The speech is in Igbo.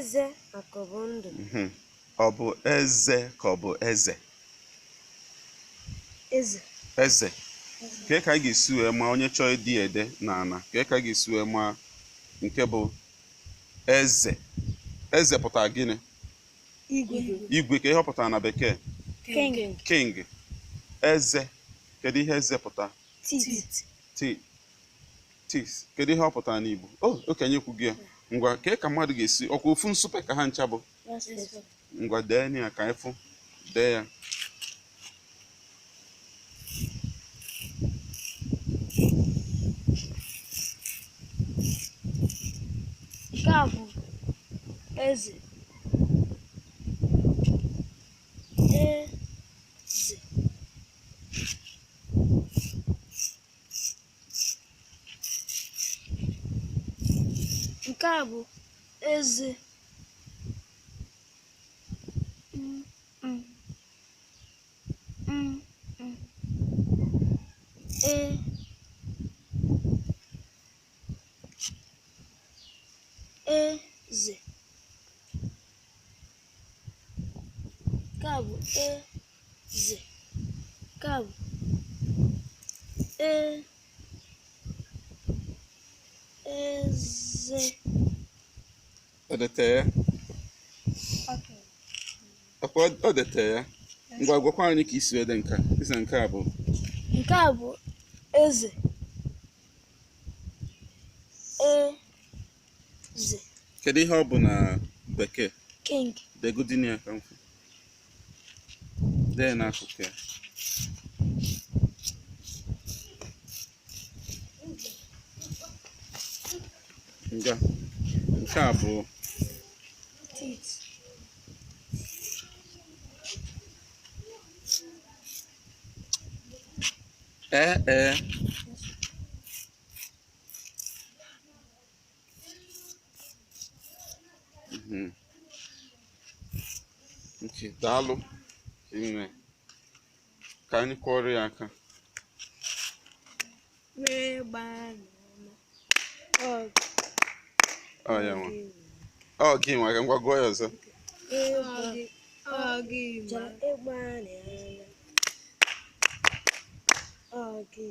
Eze Akụbụndụ. Ọ bụ eze ka ọ bụ eze? Eze. Eze. Kee ka a ga-esi wee maa onye chọọ ịdị ede n'ala? Kee ka a ga-esi wee maa nke bụ eze? Eze pụtara gịnị? Igwe. Igwe. Ka ihe ọ pụtara na bekee? King. King. Eze. Kedu ihe eze pụtara? Teeth. Teeth. Kedu ihe ọ pụtara n'Igbo? O okenye kwugo ya. Ngwa, kee ka mmadụ ga-esi ọkwa ofu nsupe ka ha ncha bụ? Ngwa, dee ya ka anyị fụ. Dee ya. Nke a bụ eze. Eze. Nke a bụ eze. M M M M E Eze. Nke a bụ eze. Nke a bụ e eze. O dete ya? Ọkwa o dete ya? Ngwa, gwakwa anyị ka isi ede nke a. Isi na nke a bụ Nke a bụ eze. Eze. Kedu ihe ọ bụ na bekee? King. Degodin ya ka m fụ. Dee ya n'akụkụ ya. Ngwa, nke a bụ Teeth. Ee ee. Okay, daalụ nne. Ka anyị kụọrọ ya aka. Ọ ya nwa. Ọ gị nwa, ka ngwa gụọ ya ọzọ. Ọ gị.